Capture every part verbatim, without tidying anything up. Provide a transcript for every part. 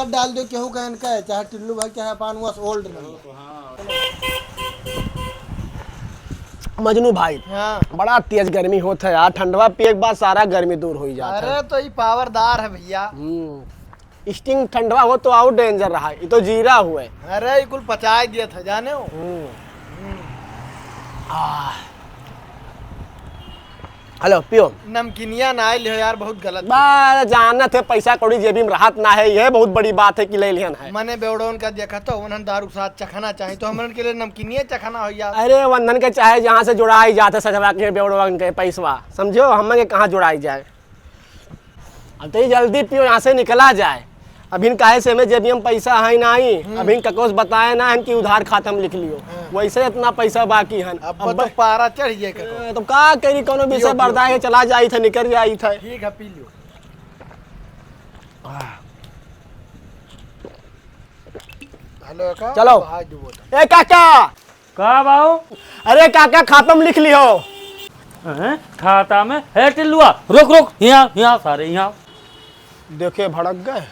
डाल दो, केहू कहन का है, चाहे टिल्लू भाई, चाहे पान वस ओल्ड नंबर। मजनू भाई, हाँ। बड़ा तेज गर्मी होत है यार, ठंडवा पिए के बाद सारा गर्मी दूर हो जाता है। अरे तो ये पावरदार है भैया। हम्म। स्टिंग ठंडवा हो तो और डेंजर रहा, ये तो जीरा हुए। अरे ये कुल पचाए दिया था, जाने हो। हम्म। हम्म। आह। हेलो, पियो। नमकीनिया ना आइल हो यार, बहुत गलत। बा, जानत है, पैसा कौड़ी जेबी में रहत ना है, ये बहुत बड़ी बात है कि ले लिहन है। मने बेवड़ोन का देखा तो उन्हन दारू के साथ चखना चाही, तो हमरन के लिए नमकीनिया चखना हो यार। अरे, वंदन के चाहे जहाँ से जुड़ाई जात है, सजवा के बेवड़ोन के पैसवा, समझो, हमें के कहाँ जुड़ाई जाए। अब तो ये जल्दी पियो, यहाँ से निकला जाए। अभिन काहे से हमें जेबिया में पैसा है नाई, हम्म। अभिन ककोस बताए ना हन कि उधार खाता में लिख लियो। हाँ। वैसे इतना पैसा बाकी हन। अब अब तो ब- पारा चढ़ जाए कको। ए, तो का करी, कोनो विषय पियो, पियो, बर्दाश्त पियो। चला जाई था, निकल जाई था। ठीक है, पी लियो। आह। हेलो, का? चलो। हाय, दू बोतल। ए काका, का बाऊ? अरे काका, खाता में लिख लियो। हैं? खाता में? हे टिल्लुआ, रोक, रोक, हियाँ, हियाँ, सारे हियाँ। देखे, भड़क गए।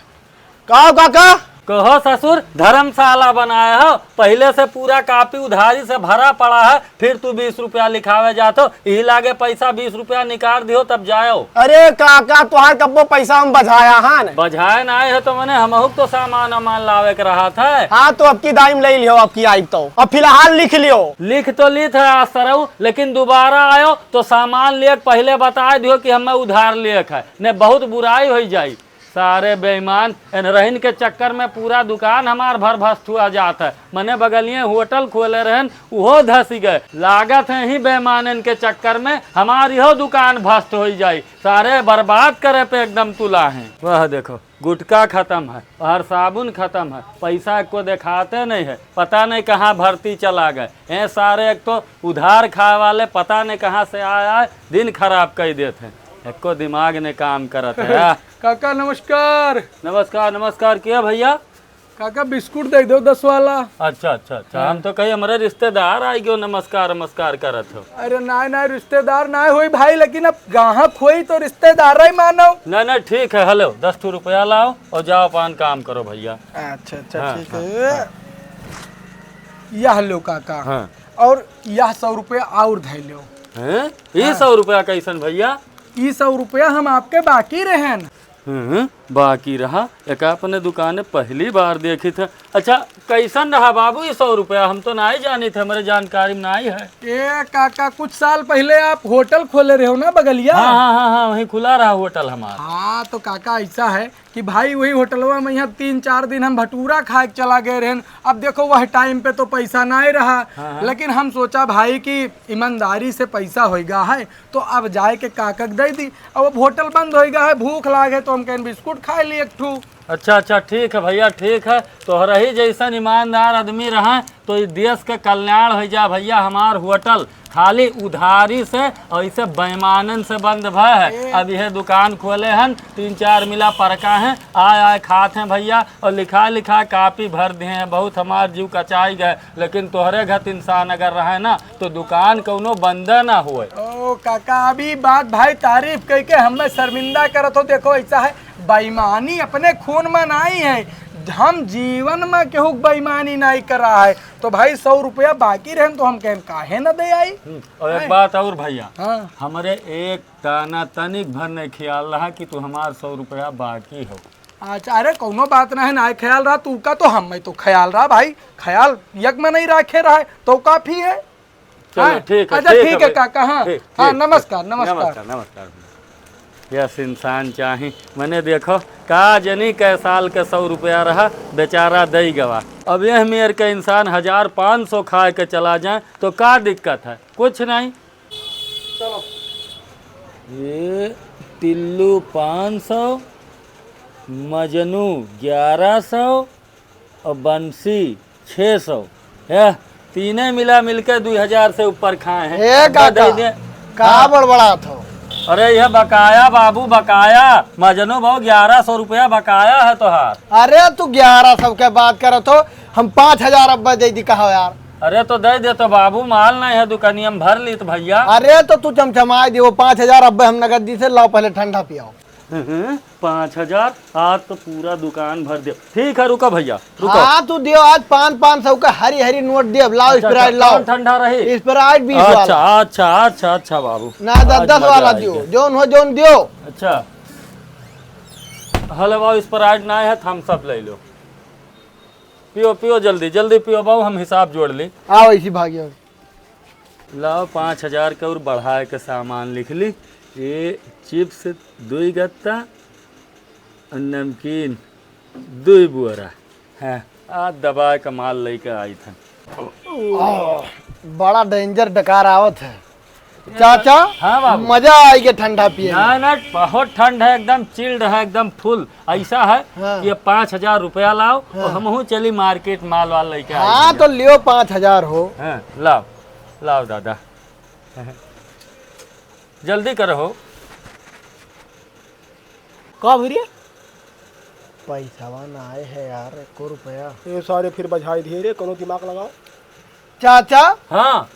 का हो काका? कहो ससुर, धर्मशाला बनाए हो, पहिले से पूरा कापी उधारी से भरा पड़ा है, फिर तू बीस रुपया लिखावे जात हो, यही लागे पैसा बीस रुपया निकाल दियो तब जायो। अरे काका, तोहार कब्बो पैसा हम बझाया हन। बझाए ना आए हो तो मने हमहू के तो सामान वामान लावे के रहा था। हाँ, तो अब की दाई में ले लियो, अब की आइब तो। अब फिलहाल लिख लियो। लिख तो ली था आज सरऊ, लेकिन दोबारा आयो तो सामान लिए के पहिले बताए दियो कि हमें उधार लिए के है, ने बहुत बुराई हो जाई। सारे बेईमान, एनरहिन के चक्कर में पूरा दुकान हमार भर भस्त हुआ जात है। मने बगलिए होटल खोले रहन, उहो धसी गए। लागत है ही बेईमानन के चक्कर में हमार इहो दुकान भस्त होई जाई। सारे बर्बाद करे पे एकदम तुला हैं। वह देखो, गुटखा खतम है, और साबुन खतम है, पैसा को देखाते नहीं है, पता नहीं कहाँ भर्ती चला गए। ए सारे एक तो उधार खाए वाले पता नहीं कहाँ से आए आए दिन खराब कर देते हैं। एको दिमाग ने काम करत है। काका नमस्कार। नमस्कार, नमस्कार। के भैया? काका बिस्कुट दे दो दस वाला। अच्छा, अच्छा, अच्छा। हाँ। हम तो कही हमरे रिश्तेदार आई गयो, नमस्कार, नमस्कार करत हो। अरे नाय, नाय, रिश्तेदार नाय होई भाई, लेकिन अब गाहक होई तो रिश्तेदार ही मानो। नहीं, नहीं, ठीक है, हेलो, दस ठो रुपया लाओ और जाओ अपन काम करो भैया। अच्छा, अच्छा, हाँ, ठीक हाँ, है। हाँ। यह लो काका। हाँ। और यह सौ रुपया और धै लो। हैं? ये हाँ। सौ रुपया कैसन भैया? ई सौ रुपया हम आपके बाकी रहेन। हम्म, बाकी रहा। एक अपने दुकाने पहली बार देखी थे। अच्छा, कैसन रहा बाबू ई सौ रुपया? हम तो नाई जानी थे, हमरे जानकारी में नाई है। ए काका, कुछ साल पहले आप होटल खोले रहे हो ना बगलिया? हाँ, हाँ, हाँ, हाँ, वहीं खुला रहा होटल हमारा। हाँ, तो काका ऐसा है कि भाई वही होटलवा में यहाँ तीन चार दिन हम भटूरा खाए के चला गए रहन। अब देखो वह टाइम पे तो पैसा नाई रहा, हाँ, हाँ। लेकिन हम सोचा भाई कि ईमानदारी से पैसा होइगा है, तो अब जाए के काका के दे दी। अब, अब होटल बंद होइगा है, भूख लागे तो हम कहें बिस्कुट खाए ली एक ठू। अच्छा, अच्छा, ठीक है भैया, ठीक है। तोहरा ही जैसन ईमानदार आदमी रहे तो ई देश के कल्याण हो जा भैया। हमार होटल खाली उधारी से और इसे बेईमानन से बंद भय है। ए। अब यह दुकान खोले हन, तीन चार मिला परका हैं, आए आए खात हैं भैया, और लिखा लिखा कापी भर दिए हैं। बहुत हमार जीव कचाई गए, लेकिन तोहरे घत इंसान अगर रहे ना तो दुकान कौनो बंद ना होए। ओ काका, अभी बात भाई तारीफ कह के हमें शर्मिंदा करत हो। देखो ऐसा है, बेईमानी अपने खून में नाई है। हम जीवन में केहू के बेईमानी नाई करा है। तो भाई सौ रुपया बाकी रहन तो हम कहें काहे न दे आई। हम्म, और एक हैं? बात और भैया, हाँ। हमरे एक दाना तनिक भर नहीं ख्याल रहा कि तू हमार सौ रुपया बाकी हो। अच्छा, अरे कौनो बात ना है, ना ख्याल रहा तू का, तो हम में तो ख्याल रहा भाई, ख्याल यक में नहीं रखे रहा है, तो काफी है। चलो, हाँ, ठीक है, अच्छा, ठीक है ठीक है भाई। काका, हाँ, ठीक, हाँ, ठीक, नमस्कार, ठीक। नमस्कार। नमस्कार, नमस्कार। यस इंसान चाही, मने देखो, का जनी कै साल के सौ रुपया रहा, बेचारा दई गवा। अब यह मेर के इंसान हजार पाँच सौ खाए के चला जाए, तो का दिक्कत है? कुछ नहीं। चलो। ये टिल्लू पाँच सौ, मजनू ग्यारह सौ और बंसी छः सौ। यह तीने मिला मिलके दुई हजार से ऊपर खाए हैं। ए अब काका, दे दे। का हाँ। बड़बड़ात हो? अरे यह बकाया बाबू, बकाया। मजनू बाबू, ग्यारह सौ रुपया बकाया है तोहार। अरे तू ग्यारह सौ के बात करत हो, हम पाँच हजार अब्बे दे दी कहा यार। अरे तो दे दे तो बाबू, माल नहीं है दुकानिया में, भर ली तो भैया। अरे तो तू चमचमाए दियो, पाँच हजार अब्बे हम नगद दी से, लाओ पहले ठंडा पियाओ। हम्म, पाँच हजार, आज तो पूरा दुकान भर दियो। ठीक है, रुको भैया, रुको। हाँ, तू दियो आज पाँच, पाँच सौ का हरी हरी नोट दियो। लाओ, अच्छा, Sprite अच्छा, लाओ। कौन ठंडा रही? Sprite बीस वाला। अच्छा, अच्छा, अच्छा, अच्छा बाबू। ना, द-, आज दस मजा वाला आई दियो, गया। जौन हो जौन दियो। अच्छा, हलो बाबू, Sprite ना है, Thums Up ले लो। पियो, पियो, जल्दी, जल्दी पियो बाबू, हम हिसाब जोड़ ली। आओ, इसी भागियो। लाओ, पाँच हजार के और बढ़ाए के सामान लिख ली। ये chips दुई गत्ता और नमकीन दुई बोरा। हाँ, आज दबाए के माल लेके आई था। आह, बड़ा danger डकार आवत है। चाचा, हाँ बाबू। मजा आई के ठंडा पिए में। ना, ना, बहुत ठंड है, एकदम chilled है, एकदम full। ऐसा है हाँ। कि ये पाँच हजार रुपया लाओ हाँ। और हमहू चली market माल वाल लेके आई हाँ, भैया। तो लियो पाँच हजार हो। हाँ, लाओ, लाओ दादा। जल्दी करो हो। का भैया? पैसावा ना आए है यार, एको रुपया। ये सारे फिर बझाई दिए रे, कोनो दिमाग लगाओ। चाचा, हाँ।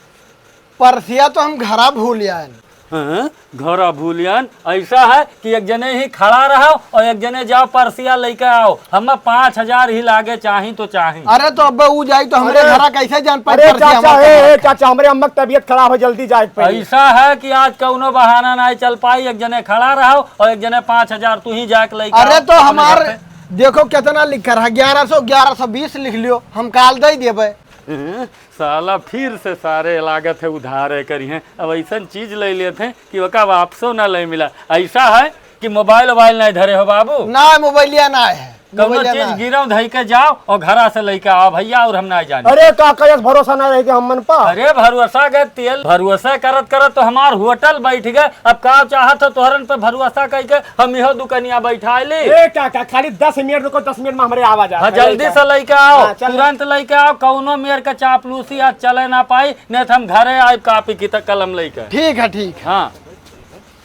परसिया तो हम घरा भूल आयन। हाँ, घरा भूल आयन। ऐसा है कि एक जने ही खड़ा रहो और एक जने जाओ परसिया लेके आओ। हमें पाँच हजार ही लागे, चाही तो चाही। अरे तो अब ऊ जाई तो हमरे अरे, घरा कैसे जान पाई अरे परसिया चाचा, हमार ए, ए, कहाँ? चाचा, हमरे अम्मा की तबीयत खराब है, जल्दी जाए के पड़ी। ऐसा है कि आज कौनो बहाना ना चल पाई, एक जने खड़ा रहो और एक जने पाँच हजार तू ही जाके लेके अरे आओ तो अपने हमार घर से। देखो कितना लिख रहा, ग्यारह सौ, ग्यारह सौ बीस लिख लियो, हम काल दे देबे। हम्म, साला फिर से सारे लागत है उधारे करी हैं। अब ऐसन चीज ले लेत हैं कि ओका वापसो ना ले मिला। ऐसा है कि मोबाइल वोबाइल नहीं धरे हो बाबू? ना, मोबाइलिया ना है, कौनो मोबाइलिया चीज ना है। गिरव धई के जाओ और घरा से लेके आओ भैया, और हम ना जाने। अरे का कहियस भरोसा ना रहे कि हम मन पा? अरे भरोसा के तेल, भरोसा करत करत तो हमार होटल बैठ गए। अब का चाहत हो तोहरन पे भरोसा कई के हम इहो दुकनिया बैठा ली? ए का, का खाली दस मिनट रुको, दस मिनट में हमरे आवाज आ। हाँ, जल्दी से लेके आओ, हाँ, चल। तुरंत लेके आओ। कौनो मेर का चापलूसी आज चले ना पाई, नहीं तो हम घरे आए कापी किताब कलम लेके। ठीक है, ठीक है। हाँ।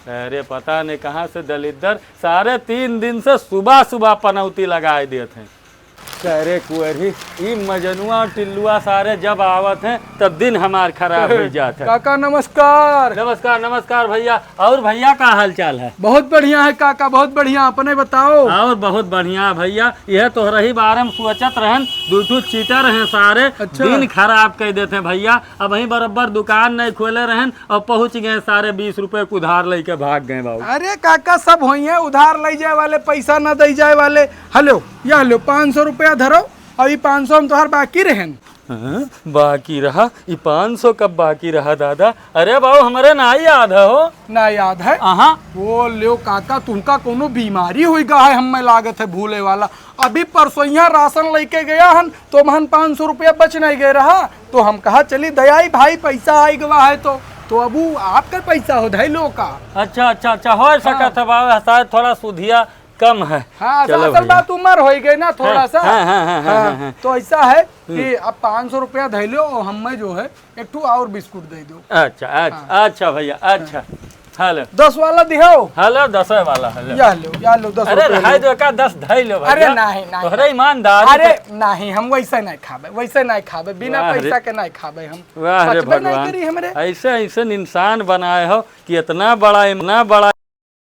अरे पता नहीं कहाँ से दलिद्दर सारे तीन दिन से सुबह सुबह पनौती लगाए देत हैं। अरे कुअरी, ई मजनुआ और टिल्लुआ सारे जब आवत हैं तब दिन हमार खराब हो जात है। काका नमस्कार। नमस्कार, नमस्कार भैया। और भैया का हाल चाल है? बहुत बढ़िया है काका, बहुत बढ़िया। अपने बताओ। और बहुत बढ़िया भैया, यह तोहरही बारे में सोचत रहन, दू ठो चीटर हैं सारे, अच्छा। दिन खराब कर देते हैं भैया। अबहीं बरोबर दुकान नहीं खोले रहन और पहुँच गए सारे बीस रुपये के उधार लेके भाग गए बाबू। अरे काका, सब होइए उधार ले जाए वाले, पैसा ना दे जाए वाले। हलो, या लो, पाँच सौ रुपया धरो, अभी पाँच सौ हम तोहार बाकी रहन। हाँ, बाकी रहा? ई पाँच सौ कब बाकी रहा दादा? अरे बाबू, हमरे ना याद है हो। ना याद है? आहा। वो लो काका, तुमका कोनो बीमारी हुई गा है, हमें लागत है भूले वाला। अभी परसोइया राशन लेके गया हन, तो महन पाँच सौ रुपया बच नहीं गए रहा, तो हम कहा चली दयाई भाई पैसा आई गवा है तो, तो अब ऊ आपका पैसा हो धई लो का। अच्छा, अच्छा, अच्छा, हो हाँ। सकत है बाबू, शायद थोड़ा सुधिया कम है। हाँ, चलो असल भैया। बात उम्र हो गई ना थोड़ा हाँ, सा। हाँ, हाँ, हाँ, हाँ, हाँ, हाँ, हाँ। तो ऐसा है हम्म। कि अब पाँच सौ रुपया धई लो और हमें जो है एक ठो और बिस्कुट दे दो। अच्छा, अच्छा, हाँ। अच्छा भैया, अच्छा। हाँ। हेलो। दस वाला दिखाओ। हेलो, दस वाला, हेलो। या लो, या लो, दस अरे, रुपया रहाई लो। दो, का दस धई लो भैया। अरे, नहीं, नहीं। तोहरे ईमानदारी अरे, पे नहीं, हम वैसे नहीं खाबे, वैसे नहीं खाबे, बिना वाह रे। पैसा के नहीं खाबे हम। वाह रे पचबे नहीं भगवान। करी हमरे। ऐसे, ऐसे इंसान बनाए हो कि इतना बड़ा, इतना बड़ा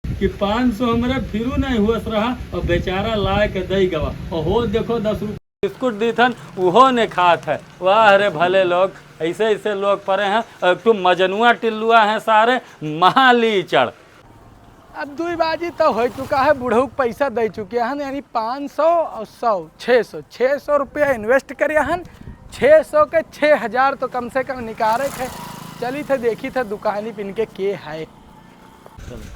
कि पाँच सौ हमरे फिरू नहीं हुअस रहा और बेचारा लाए के दई गवा। और हो देखो दस रुपये बिस्कुट दीथन, उहो ने खात है। वाह रे भले लोग, ऐसे ऐसे लोग पड़े हैं। और एक ठो मजनुआ टिल्लुआ हैं सारे, महालीचड़। अब दुई बाजी तो हो चुका है, बुढ़ऊ के पैसा दे चुके हैं, यानी पाँच सौ और सौ, छः सौ, छः सौ रुपया invest करे हैं, छः सौ के छः हजार तो कम से कम निकाले थे। चली थे देखी थे दुकानी पे इनके के है।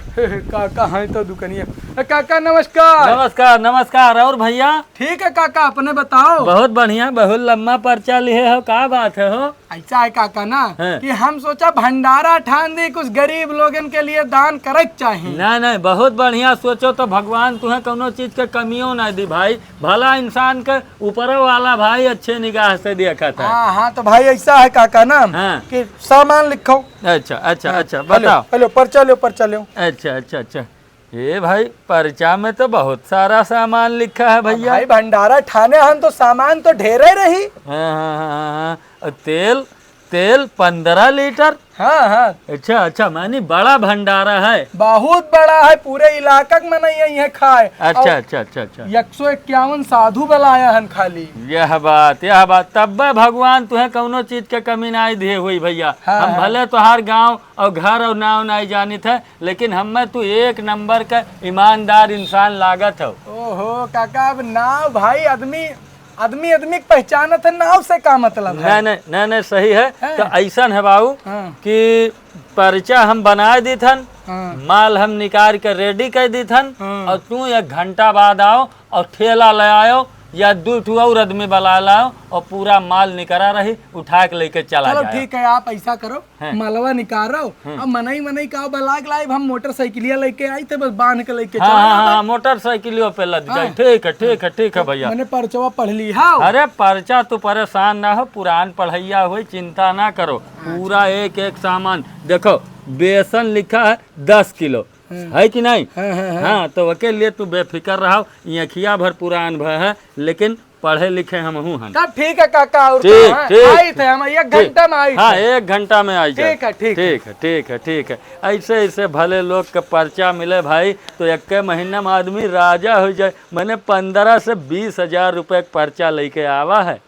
काका हैं तो दुकनिया। ए, काका नमस्कार। नमस्कार, नमस्कार। और भैया? ठीक है काका, अपने बताओ। बहुत बढ़िया, बहुत लम्बा पर्चा लिहे हो, का बात है हो? ऐसा है काका ना हाँ। कि हम सोचा भंडारा ठान दी, कुछ गरीब लोगन के लिए दान करे के चाही। नहीं, नहीं, बहुत बढ़िया सोचो, तो भगवान तुम्हें कौनो चीज के कमियों ना दी भाई। भला इंसान के ऊपर वाला भाई अच्छे निगाह से देखत है। हाँ, हाँ, तो भाई ऐसा है काका ना हाँ। कि सामान लिखो। अच्छा, अच्छा, हाँ, अच्छा, हेलो, बताओ। हेलो, पर्चा लो, पर्चा लो। अच्छा, अच्छा, अच्छा। ए भाई, पर्चा में तो बहुत सारा सामान लिखा है अब भैया। भाई, भंडारा ठाने हन तो सामान तो ढेरे रही। हाँ, हाँ, हाँ, हाँ, हाँ। और तेल, तेल पन्द्रह लीटर। हाँ, हाँ। अच्छा, अच्छा, मानी बड़ा भंडारा है। बहुत बड़ा है, पूरे इलाका के मनई अइहैं खाए। अच्छा, और अच्छा, अच्छा, अच्छा। एक सौ इक्यावन साधु बलाया हन खाली। यह बात, यह बात। तब्बे भगवान तुहें कौनो चीज के कमी नाई दिए हुई भैया। हाँ, हम हाँ। भले तोहार गाँव और घर और नाव नाई जानित है, लेकिन हमें तू एक नंबर का ईमानदार इंसान लागत हो। ओहो काका, अब नाव भाई, आदमी, आदमी, आदमी के पहचानत है, नाव से का मतलब है? नहीं, नहीं, नहीं, नहीं, सही है। हैं? तो ऐसन है बाबू हाँ। कि पर्चा हम बनाए दीथन, हाँ। माल हम निकाल के ready कर दीथन, हाँ। और तू एक घंटा बाद आओ और ठेला ले आयो या दू ठो और आदमी बला लाओ और पूरा माल निकरा रही, उठा के लेके चला चलो जाओ। ठीक है, आप ऐसा करो, हैं। मलवा निकालो, हैं। अब मनई, मनई का बलाक लाइब, हम मोटरसाइकिलिया लेके आई थे, बस बांध के लेके हाँ, चला हाँ, जाओ। हाँ, मोटरसाइकिलियों पे लद जाए। हाँ। ठीक है, ठीक है, ठीक है भैया। मैंने पर्चवा पढ़ ली, हाँ। अरे पर्चा तू परेशान ना हो, पुरान पढ़ैया हुई, चिंता ना करो। अच्छा। पूरा एक एक सामान देखो, बेसन लिखा है दस किलो, हाँ। है कि नहीं? हाँ, हाँ, हाँ। हाँ, तो ओके लिए तू बेफिक्र रहो, ये अखिया भर पुरान भय है, लेकिन पढ़े लिखे हमहू हन। तब ठीक है काका, और ठीक, का है? ठीक। आई थे हम, एक ठीक। घंटा में आई हाँ, थे। एक घंटा में आई जाए। ठीक है, ठीक है। ठीक है, ठीक है, ठीक है। ऐसे, ऐसे भले लोग के पर्चा मिले भाई, तो एक महीना में आदमी राजा हो जाए। मैंने पन्द्रह से बीस हजार रुपए के पर्चा लेके आवा है।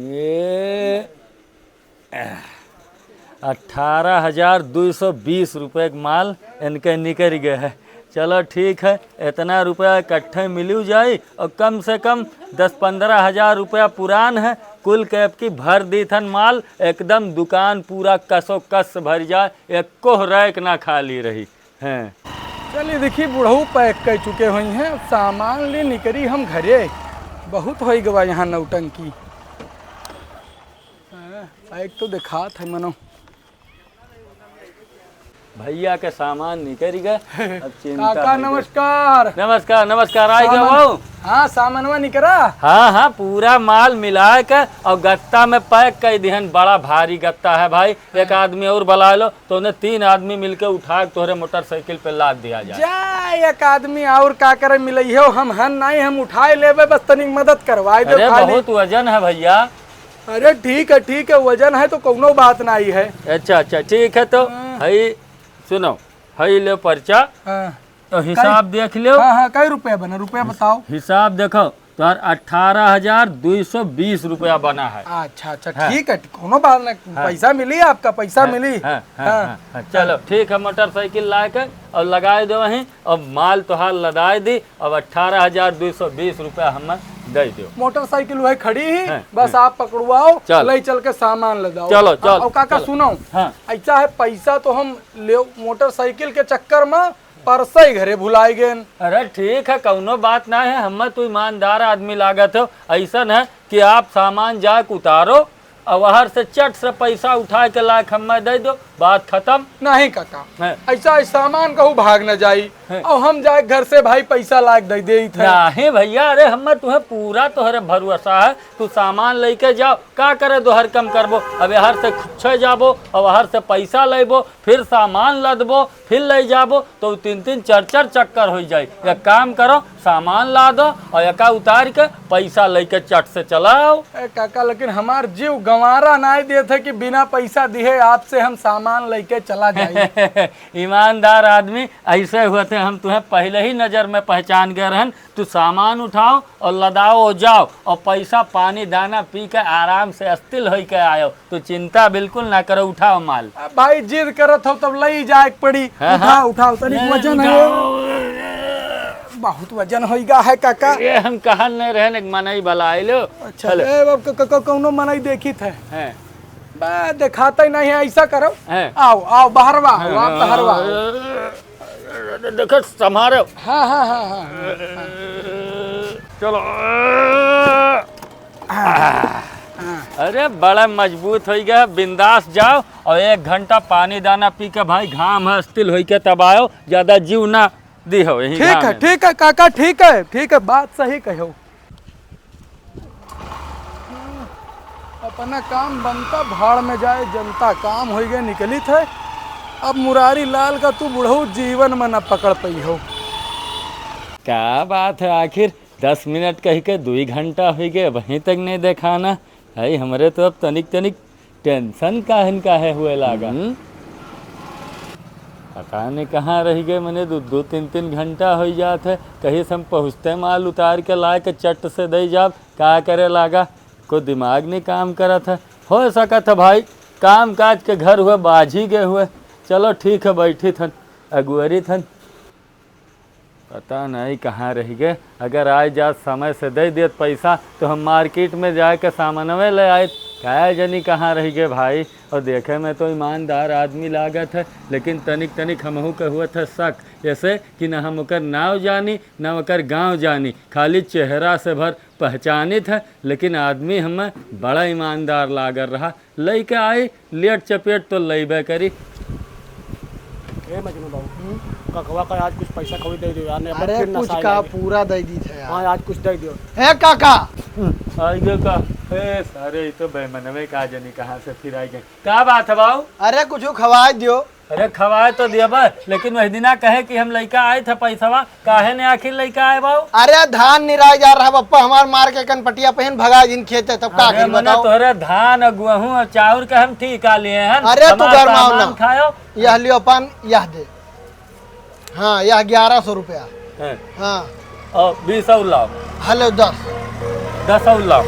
ये अठारह हजार दुई सौ बीस रुपये के माल इनके निकल गए है। चलो ठीक है, इतना रुपया इकट्ठे मिलू जाई और कम से कम दस पन्द्रह हजार रुपया पुरान है। कुल कैप की भर दीथन माल, एकदम दुकान पूरा कसो कस भर जाए, एको रैक ना खाली रही। हैं। चली देखी, बुढ़ऊ पैक कर चुके हुई हैं, अब सामान ले निकरी हम घरे। बहुत होई गवा यहाँ नौटंकी। हैं, पैक तो देखात है मनो। भैया के सामान निकरी गए, अब चिंता काका, है। नमस्कार। नमस्कार, नमस्कार, आई गए सामान, बाबू। हाँ, सामानवा निकरा। हाँ, हाँ, पूरा माल मिला के और गत्ता में पैक कर दिहन। बड़ा भारी गत्ता है भाई, एक हाँ। आदमी और बुला लो। तो उन्हें तीन आदमी मिलके उठा के तोहरे मोटरसाइकिल पे लाद दिया जाए। जा, एक आदमी और का करे मिलइहो, हम हन नहीं, हम उठाए लेबे, बस तनिक मदद करवाए दो अरे, खाली। बहुत वजन है भैया। अरे ठीक है, ठीक है, वजन है तो कौनो बात नहीं है। अच्छा, अच्छा, ठीक है, तो हाँ। हई सुनो, हई ले पर्चा, हाँ। तो हिसाब कई देख लो। हाँ, हाँ, कई रुपया बना, रुपया बताओ। हिसाब देखो, तोहर अठारह हजार दुई सौ बीस रुपया बना है। अच्छा, अच्छा, हाँ। ठीक है, कोनो बात ना, हाँ। पैसा मिली आपका, पैसा हाँ, मिली। हाँ, हाँ, हाँ। हाँ, हाँ, चलो, ठीक है, मोटरसाइकिल लाके और लगाए दो वहीं, और माल तोहार लदाए दी, अब अठारह हजार दुई सौ बीस रुपया हमें दे दो। मोटरसाइकिल वही खड़ी ही, हाँ, बस हाँ। आप पकड़वाओ, चल। ले चल के सामान लदाओ। चलो, चल, और काका चलो। सुनो, हाँ। ऐसा है, पैसा तो हम ले मोटरसाइकिल के चक्कर में परसई घरे भुलाए गेन। अरे ठीक है, कौनो बात ना है, हमें तू ईमानदार आदमी लागत हो। ऐसन है कि आप सामान जाके उतारो और वहर से चट से पैसा उठा के लाके हमें दे दो, बात खत्म। नहीं काका, हैं। ऐसा है सामान कहूँ भाग न जाई हैं। और हम जाए घर से भाई पैसा लाके दे दे थे। नहीं भैया, अरे हमें तुम्हें पूरा तोहरे भरोसा है, तू सामान लेके जाओ, का करे दोहर कम करबो, अब यहर से छे जाबो और वहर से पैसा लेबो, फिर सामान लदबो, फिर ले जाबो, तो तीन तीन चार चार चक्कर हो जाई। एक काम करो, सामान ला दो और एका उतार के पैसा लेके चट से चलाओ। ए काका, लेकिन हमार जीव गंवारा नाई देत है कि बिना पैसा दिए आपसे हम सामान लेके चला जाई। ईमानदार आदमी ऐसे हुए थे, हम तुम्हें पहले ही नजर में पहचान गए रहन। तू सामान उठाओ और लदाओ जाओ और पैसा पानी दाना पी के आराम से अस्थिर होई के आयो। तू चिंता बिल्कुल ना करो, उठाओ माल। अब भाई जिद करत हो तब लई जाए के पड़ी। हाँ, उठाओ, हाँ। उठाओ, तनिक नहीं, वजन है। उठाओ। बहुत वजन होई गा है काका। ये हम कहन नहीं रहन, एक मनई बलाए लो। अच्छा, चलो। ए, अब क-, क-, क-, कौनो मनई देखी थे। हैं। बा, देखाते ही नहीं है, ऐसा करो। हैं। आओ, आओ, बहरवा आओ, आप बहरवा आओ। देखो, संभारो। हाँ, हाँ, हाँ, हाँ, हाँ। चलो। हाँ। अरे, बड़ा मजबूत हो गया, बिंदास जाओ और एक घंटा पानी दाना पी के, भाई, घाम है, अस्थिर होई के तब आयो, ज्यादा जीव ना दी हो यही ठीक घाम है, में। ठीक है काका, ठीक है, ठीक है, बात सही कहो। अपना काम बनता, भाड़ में जाए जनता, काम होई गए, निकलित है। अब मुरारी लाल का तू बुढ़ऊ जीवन में न पकड़ पई हो। का बात है, आखिर दस मिनट कह के दुई घंटा होई गए, वहीं तक नहीं देखाना है। हमरे तो अब तनिक तनिक टेंशन काहन काहे हुए लागा? हम्म। पता नहीं कहाँ रहि गए, मने दो, दो, तीन, तीन घंटा होइ जात है। कहीं से हम पहुँचते माल उतार के लाए के चट से दे जाब, का करे लागा? कोई दिमाग नहीं काम करत है। हो सकत है भाई, काम काज के घर हुए, बाझी गए हुए। चलो ठीक है, बैठी थन, अगुअरी थन। पता नहीं कहाँ रहि गए। अगर आए जात समय से दे देत पैसा, तो हम मार्केट में जाए के सामानवे ले आए। का जनी कहाँ रहि गए भाई। और देखे में तो ईमानदार आदमी लागत है, लेकिन तनिक तनिक हमहू के हुअत है शक, जैसे कि न हम ओकर नाव जानी, न ओकर गाँव जानी, खाली चेहरा से भर पहचानित है, लेकिन आदमी हमें बड़ा ईमानदार लागल रहा। लइके आई, लेट चपेट तो लइबे करी। ए मजनू बाबू, हम्म? ककवा का आज कुछ पैसा कौड़ी दे दियो यार, नहीं अरे फिर कुछ नशा का लगे। पूरा दे दी थे यार। हाँ, आज कुछ दे दियो। ए काका। हम्म, आइगे का? ए सारे, ये तो बेमनवे का जनी कहाँ से फिर आइगे। का बात है बाऊ? अरे कुछ खवाए दियो। अरे खवाए तो दिया बा, लेकिन वही दिना कहे कि हम लइका आए थे पैसवा, काहे ने आखिर लइका आए बाऊ? अरे धान निराई जा रहा बप्पा, हमार मार के कनपटिया पहन भगा जिन खेते, तब का अरे करी मने बताओ? तोहरे धान और गेहूं और चाउर के हम ठिका लिए हैं। अरे तू हमार गरमाओ सामान ना। खायो। यह लियो पान, यह दे। हाँ, यह ग्यारह सौ रुपया। हैं। हाँ। और बीस और लाओ। हलो दस। दस और लाओ।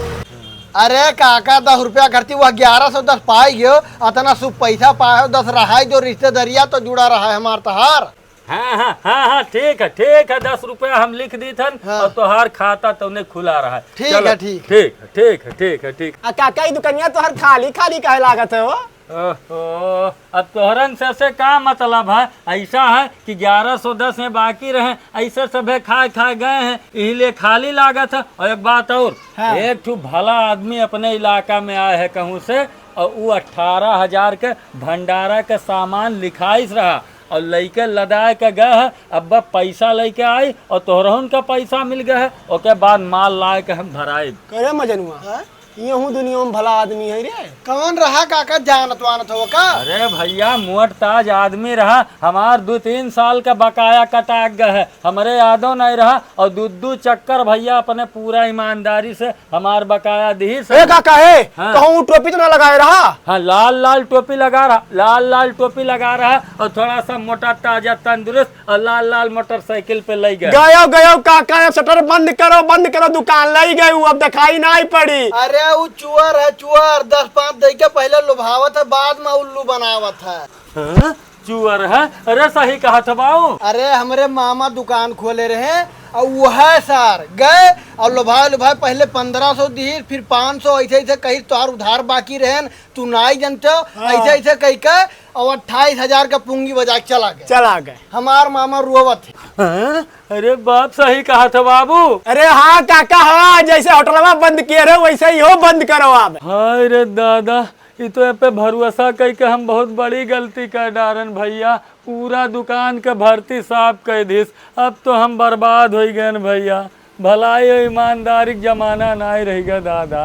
अरे काका, दस रुपया करती, वह ग्यारह सौ दस पाई गयो, अतना शुभ पैसा पाए हो, दस रहाई जो रिश्तेदरिया तो जुड़ा रहा है हमार तहार। हाँ, हाँ, हाँ, हाँ, ठीक है, ठीक है, दस रुपया हम लिख दी थन हाँ। और तोहार खाता तौने खुला रहा है। ठीक चलो, है, ठीक। ठीक है, ठीक है, ठीक है, ठीक। आ काका, ई दुकनिया तोहर खाली खाली काहे लागत है हो? ओहो, अब तोहरन से, से का मतलब है? ऐसा है कि ग्यारह सौ दस में बाकी रहे, ऐसे सभे खाए खाए गए हैं, इसीलिए खाली लागत है। और एक बात और, हाँ। एक ठो भला आदमी अपने इलाका में आए है कहूँ से, और वो अठारह हजार के भंडारा के सामान लिखाइस रहा और लइके लदाए के गए है। अब पैसा लइके आई और तोहरहुन का पैसा मिल गए है, ओके बाद माल लाए के हम भराइब। करे मजनुआ, हाँ? यहू दुनिया में भला आदमी है रे। कौन रहा काका, जानत वानत हो का? अरे भैया, मोट ताज आदमी रहा, हमार दो तीन साल का बकाया कटाक गए है, हमरे यादो नहीं रहा। और दू दू चक्कर भैया अपने पूरा ईमानदारी से हमार बकाया दिहिस। ए काका, ए, हाँ। कहूँ टोपी तो ना लगाए रहा? हाँ, लाल लाल टोपी लगा रहा, लाल लाल टोपी लगा रहा और थोड़ा सा मोटा ताजा तंदुरुस्त और लाल लाल मोटरसाइकिल पे लइ गए। गयो, गयो काका, अब शटर बंद करो, बंद करो, दुकान लइ गए, अब दिखाई नहीं पड़ी। अरे उ चुअर है, चुअर, दस पाँच दे के पहले लुभावत है, बाद में उल्लू बनावत है। हाँ? चुअर है? अरे सही कहत है बाऊ। अरे हमरे मामा दुकान खोले रहे और वह सार गए और लुभाए लुभाए पहले पन्द्रह सौ दी, फिर पाँच सौ, ऐसे ऐसे कही तोहार उधार बाकी रहे, तू नाई जनते हो, हाँ। ऐसे ऐसे कही के और अट्ठाईस हजार का पूंगी बजा के चला गए। चला गए। हमार मामा रोवत है। हाँ? अरे बाप सही कहत है बाबू। अरे हाँ काका, हाँ, जैसे होटलवा बंद किए रहे वैसे ही हो बंद करो अब। हाय रे दादा, ई तो ए पे भरोसा कई के हम बहुत बड़ी गलती कर डारन भैया। पूरा दुकान के भर्ती साफ कर दिस। अब तो हम बर्बाद हो गए भैया। भलाई और ईमानदारी के जमाना नाई रह गया दादा।